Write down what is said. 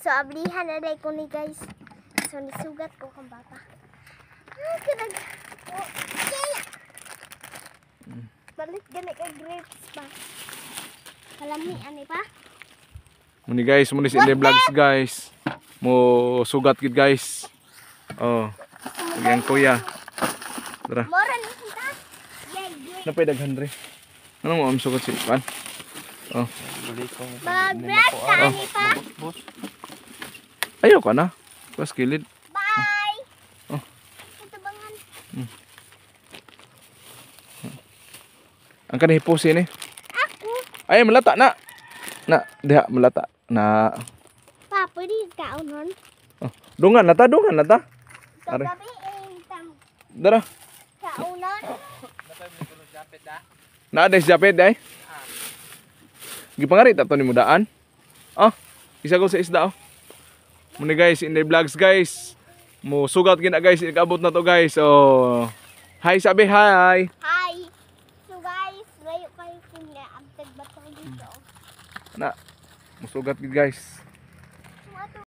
So ablihan na day ko ni, guys. So nisugat ko kang bata. Ah, kanag. Oh, yeah. Balik gani ka grapes pa. Kalami ani pa. Muni, guys, muni si Inday Vlogs, guys. Mo sugat gid, guys. Oh. Ang kuya. Tara. Mora ni kita. Yeah, grapes. Napay daghan re. Ano mo am sugat si pan? Oh, Mag-grapes ta ani pa. Boss. Ayaw ka na. Pas kilid. Bye. Oh. Ito bangan. Ang kanhi hipusin ni. Ako. Ay, malata na. Na, diha malata. Na. Pa, pwede kaon nun. Oh, dungan na ta, dungan na ta. Are. Kagabi eh, tang Dara. kaunon. Na des japet day. Gipangari ta to ni mudaan. Oh, isa ko sa isda, oh. Muni, guys, Inday Vlogs, guys. Mo sugat gina, guys, ikabot na to, guys. Oh. Hi, sabi hi. Hi. So guys, layo kayo kunya ang tagbato dito. Na. Musugat gid, guys.